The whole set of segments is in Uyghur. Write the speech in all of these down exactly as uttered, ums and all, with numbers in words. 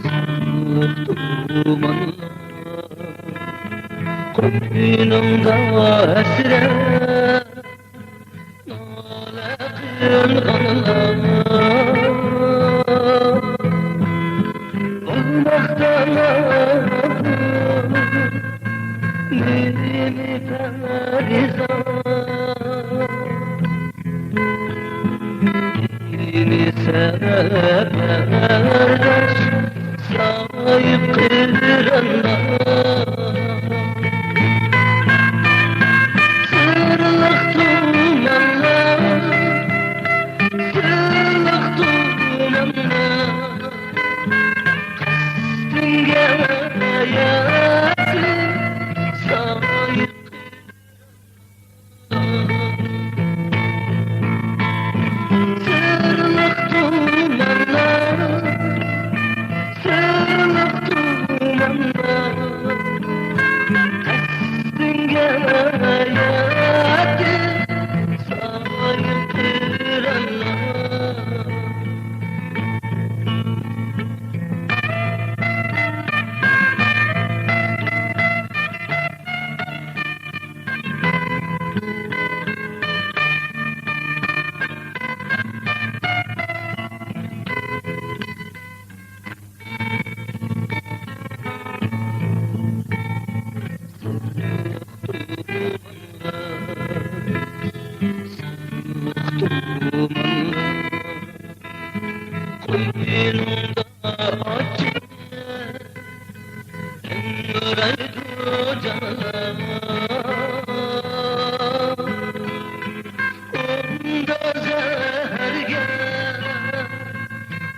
سۇلۇق تۇمانلار، قوينۇڭدا ھەسرەت، نالە قىلغانلار. بولماقتا نېمە پەرىزات، نېمە سەۋەب، سايىپ قىرانلار. سىرلىق تۇمانلار، سىرلىق تۇمانلار، قەستىڭگە ياتىپ سايىپ. سىرلىق تۇمانلار، سىرلىق تۇمانلار، قەستىڭگە ياتىپ سايىپ قىرانلار. قوينۇڭدا ئاچچىق ئىڭرايدۇ جانلار. ئۇندا زەھەرگە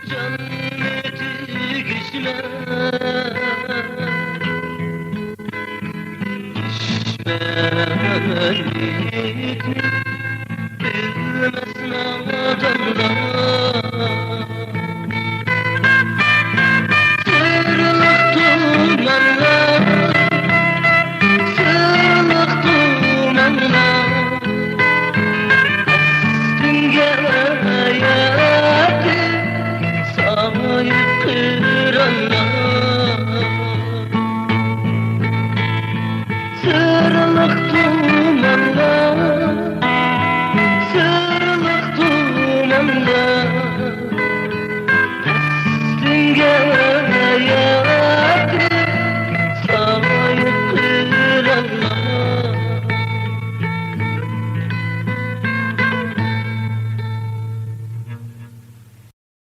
جاننى تېگىشمە. دۈشمەن نىيىتىنى بىلمەس نادانلار. سىرلىق تۇمانلار، سىرلىق تۇمانلار، ئۈستۈنگە ياتىپ سايىپ قىرانلار. سىرلىق تۇمانلار، سىرلىق تۇمانلار، ئۈستۈنگە